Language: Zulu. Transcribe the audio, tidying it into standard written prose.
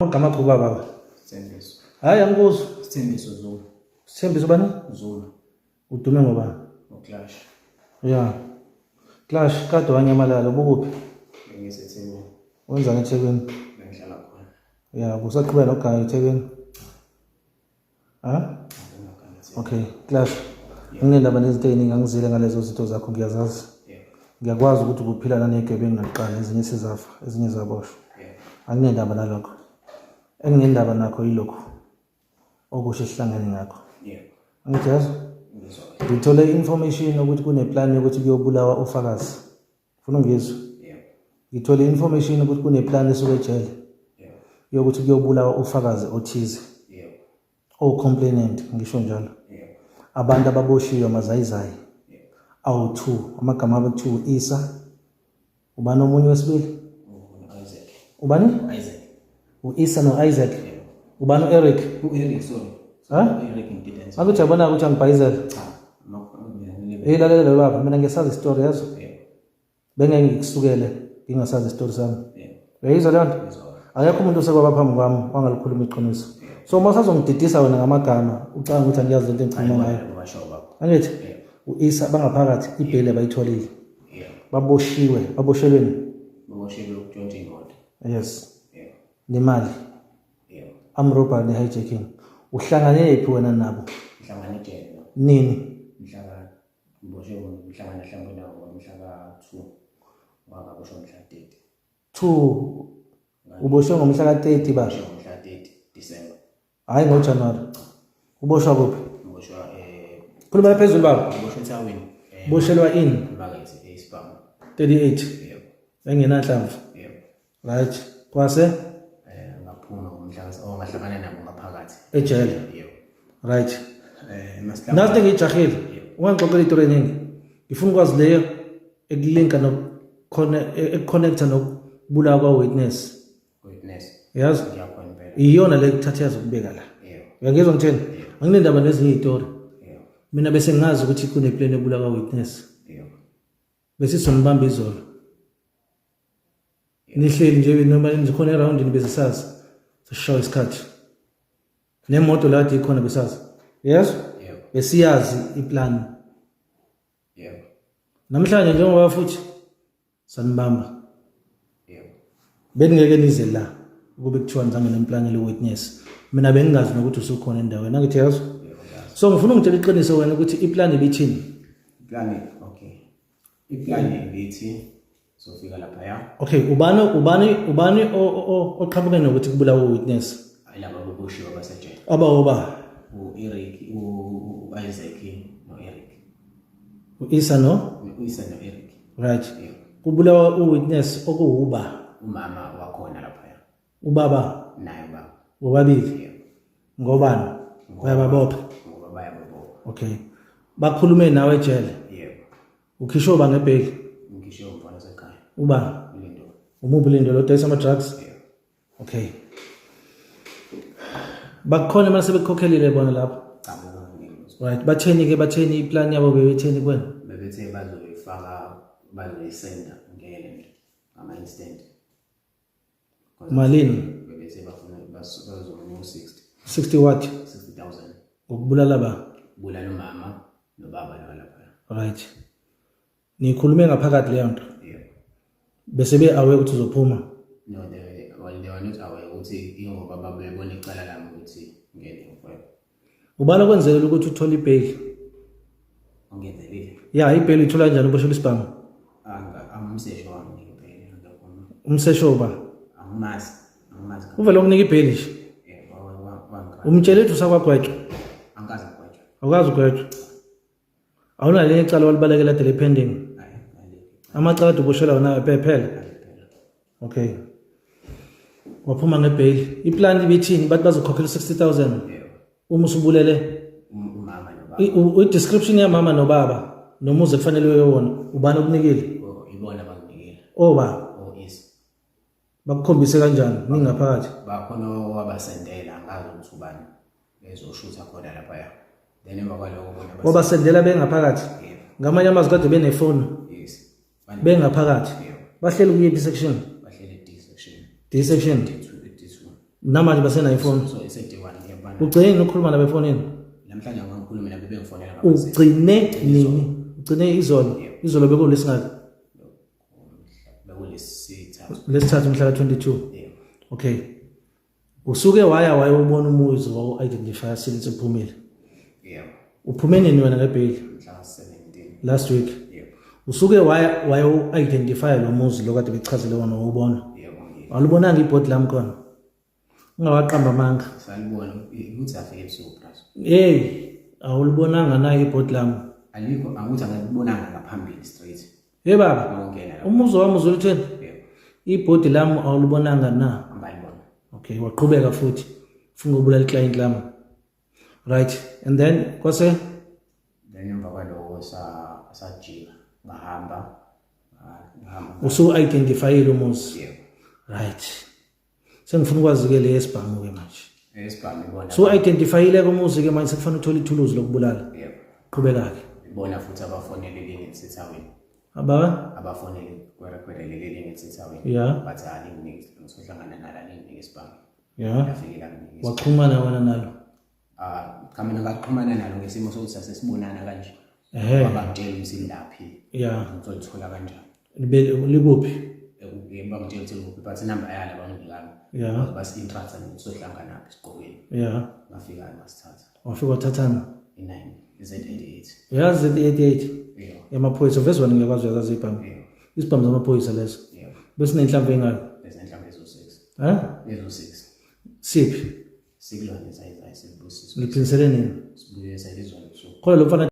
Amagama akho baba. Sithembiso. Hayi angikuzwa. Sithembiso Zulu. Sithembiso bani? Zulu. Udume ngoba? NgoClash. Yeah. Clash kade wanyamalala ubukuphi? BengiseThekwini. Wenzani eThekwini? Bengihlala khona. Yeah, kusaqhubeka nokuganga eThekwini. Ha? Okay, Clash. Nginendaba nezinto eziningi angizile ngalezo zinto zakho ngiyazazi. Ngiyakwazi ukuthi ubuphila nanegebengu nakuqala ezinye sizafa, ezinye zaboshwa. Anginendaba nalokho. Enginendaba nakho yilokhu okusho esihlangene ngakho. Angithi yazi? Ngithole information ukuthi kuneplan yokuthi kuyobulawa ufakazi. Funa ungizwe? Ngithole information ukuthi kuneplan esuke ejele yokuthi kuyobulawa ufakazi othize. O-complainant ngisho njalo. Abantu ababoshiwe amazayizayi awu-2 amagama abo kuthiwa u-Isa ubani omunye wesibili ubani u-Isa no-Isaac ubani u-Eric U-Eric sorry. Ha? U-Eric ngididence. Akuthi yabona ukuthi angibhayizela Cha. Hey lalela lo baba mina ngiyasazi isitori yazo bengeke ngikusukele ngingasazi isitori sami uyayizwa leyo nto akekho umuntu osekwaba phambi kwami wangalikhuluma iqiniso so uma usazongididisa wena ngamagama ucabanga ukuthi angiyazi lento engikhuluma ngayo angithi u-isa bangaphakathi ibheli abayitholile baboshiwe baboshelweni Baboshelwe ukutshontsha imoto. Yes nemali arm robbery ne-hijacking uhlangane phi wena nabo Ngihlangane ejele. Nini? Mhlaka ngiboshwe mhla mhlawumbe nawo mhla ka-2 wakaboshwa mhla 30. 2 uboshwe ngomhla ka-30 ba? Ngiboshwe ngomhla 30 December. Hhayi ngoJanuwari. Uboshwa kuphi? Ngiboshwa Khulumela phezulu baba. Ngiboshwe ethawini. Uboshelwa ini? Emakethe esibhamu. 38. Yebo. Engenanhlamvu. Yebo. Right. Kwase? Ngaphuma ngomhla oh ngahlangana nabo ngaphakathi. Ejele. Yebo. Right. Masihlangana. Nazi into engiyijahile. Ungangixoxela itori eningi. Ngifuna ukwazi leyo ekulinka ekuconnecta nokubulawa kwa-witness. Witness. Yazi? Ngiyakhona impela. Iyona le kuthatha yazokubeka la. Yebo. Uyangizwa ngithini? Anginendaba nezinye izitori. Yebo. Mina bese ngazi ukuthi kuneplan yokubulawa kwa-witness. Yebo. Bese sonibamba izolo. Nihleli nje noma nikhona eroundini bese sazi. Sishawa isikhathi. Nemoto la kade ikhona besazi. Yes? Yebo. Besiyazi iplan. Yebo. Namhlanje njengoba futhi sanibamba. Yebo. Beningeke nize la ukube kuthiwa nizange nimplanele witness. Mina bengingazi nokuthi usukhona endaweni. Angithi yazi? Yebo yazi. So ngifuna ungitshela iqiniso wena ukuthi iplan ibithini. Iplan okay. Iplan ibithi sofika laphaya. Okay, ubani ubani ubani oqhamuke nokuthi kubulawa witness? Laba ababoshiwe abasejele. Abawoba U-Eric, u-Isaac no-Eric. U-Isa no? U-Isa no-Eric. Right. Yebo. Kubulawa uwitness okuwuba Umama wakhona laphaya. Ubaba naye ubaba. Bobabili. Yebo. Ngobani? Bayababopha. Ngoba bayababopha. Okay. Bakhulume nawe ejele. Yebo. Ukhishwe uba ngebheli? Ngikhishwe umfana osekhaya. Uba? Ulindo. Umuphi ulindo lo dayisa ama drugs? Yebo. Okay. Bakukhona mase bekukhokhelile bona lapho. Cha bekavunyelwe. Right, batheni ke batheni iplan yabo bebetheni kuwena? Bebethe bazoyifaka bazoyisenda ngele nto ngama instant. Malini? Bebethe bafuna bazokunika u-60. 60 what? 60,000. Ngokubulala ba? Bulala umama nobaba lo lapha. Right. Nikhulume ngaphakathi leyo nto. Yebo. Bese be aware ukuthi uzophuma. No, they well they were not aware ukuthi ingoba babebona icala lami ukuthi ngene ngifake. Ubani okwenzelela ukuthi uthole ibail? Ongenzelile. Ya, ibail uyithola kanjani uboshelwa isibhamu? Anga amsesho wami ngibail ngakho. Umsesho uba? Angimazi. Angimazi. Uvele ukunika ibail nje. Yebo, wanga. Umtshele ukuthi usakwagwetshwa. Angikaze ngigwetshwe. Awukazi ugwetshwa. Awunalinye icala walibalekela ade pending. Hayi, alikho. Amacala ade uboshelwa wona phela. Phela. Okay. Waphuma ngebail. Iplan ibithini bathi bazokhokhela 60,000 Yebo. Uma usubulele Umama nobaba. I-description yamama nobaba nomuzi ekufanele uye wona ubani okunikile? Oh, ibona banginikile. Oba Oh, is. Bakukhombise kanjani ningaphakathi? Bakhona owabasendela angazi ukuthi ubani bezoshutha khona laphaya. Then emva kwaloko bona Wabasendela bengaphakathi. Yebo. Ngamanye amazwi kade benefoni Yes. bengaphakathi. Yebo. Bahleli kuyiphi section? Bahleli D section. D section. D2, D2. Namanje basenayo ifoni. So ise-day one ngiyabana. Ugcine nini ukukhuluma nabo efonini? Namhlanje angikhulumi nabo, bengifonela ngabase. Ugcine nini? Ugcine izolo. Izolo bekulesingaki? Bekulesithathu. Lesithathu, mhla ka-22. Yebo. Okay. Usuke waya wayobona umuzi wawu-identify since uphumile. Yebo. Uphume nini wena ngebheyili? Mhla ka-17. Last week. Yebo. Usuke waya wayo-identify lo muzi lo kade bechazele wona, wawubona? Yebo, ngiyebo. Awulibonanga ibhodi lami khona? Ungawaqamba amanga. Salibona ukuthi afike ebusuku, brazo. Hey, awulibonanga na ibhodi lami? Alikho, anguthi angikubonanga ngaphambili straight. Hey baba, Mawungena lapho. Umuzi wami uzulutheni? Yebo. Ibhodi lami awulibonanga na? Ngalibona. Okay, waqhubeka futhi. Funga ukubulala iclient lami. Right. And then kwase Then emva kwaloko sajika, ngahamba ngahamba. Usu-identifyile umuzi. Yebo. Right. Sengifuna ukwazi ke le yesibhamu ke manje. Esibhamu ibona. So identifyile ke umuzi ke manje, sekufanele uthole ithuluzi lokubulala. Yebo. Qhubeka ke. Ibona futhi abafonele lingesithaweni. Ababa? Abafonele kwerekwere leli lingesithaweni. Bathi alinginike, ngisohlangana nala, linginike isibhamu. Yafike langinike. Waxhumana wena nalo? Ah, cha, mina ngaxhumana nalo ngesimo sokuthi sasesibonana kanje. Bangitshela ukuthi lilaphi. Ngizolithola kanjani. Likuphi? Bangitshela ukuthi likuphi, but inamba yalo abanginikanga. Basi-interact sohlangana phi esiqokweni. Ngafika ngasithatha. Wafika wathathana? I-9, i-Z88. Uyazi Z88? Yebo. Yamaphoyisa uveze wena, ngiyakwazi, uyazazi ibhamu. Yebo. Isibhamu zamaphoyisa leso. Yebo. Besinenhlamvu engaki? Besinenhlamvu ezo-6. Eh? Ezo-6. Siphi? Sikulona sayizayo sibusiso. Niphinisele nini? Sibuye sayizona ebusuku. Khona lo mfana.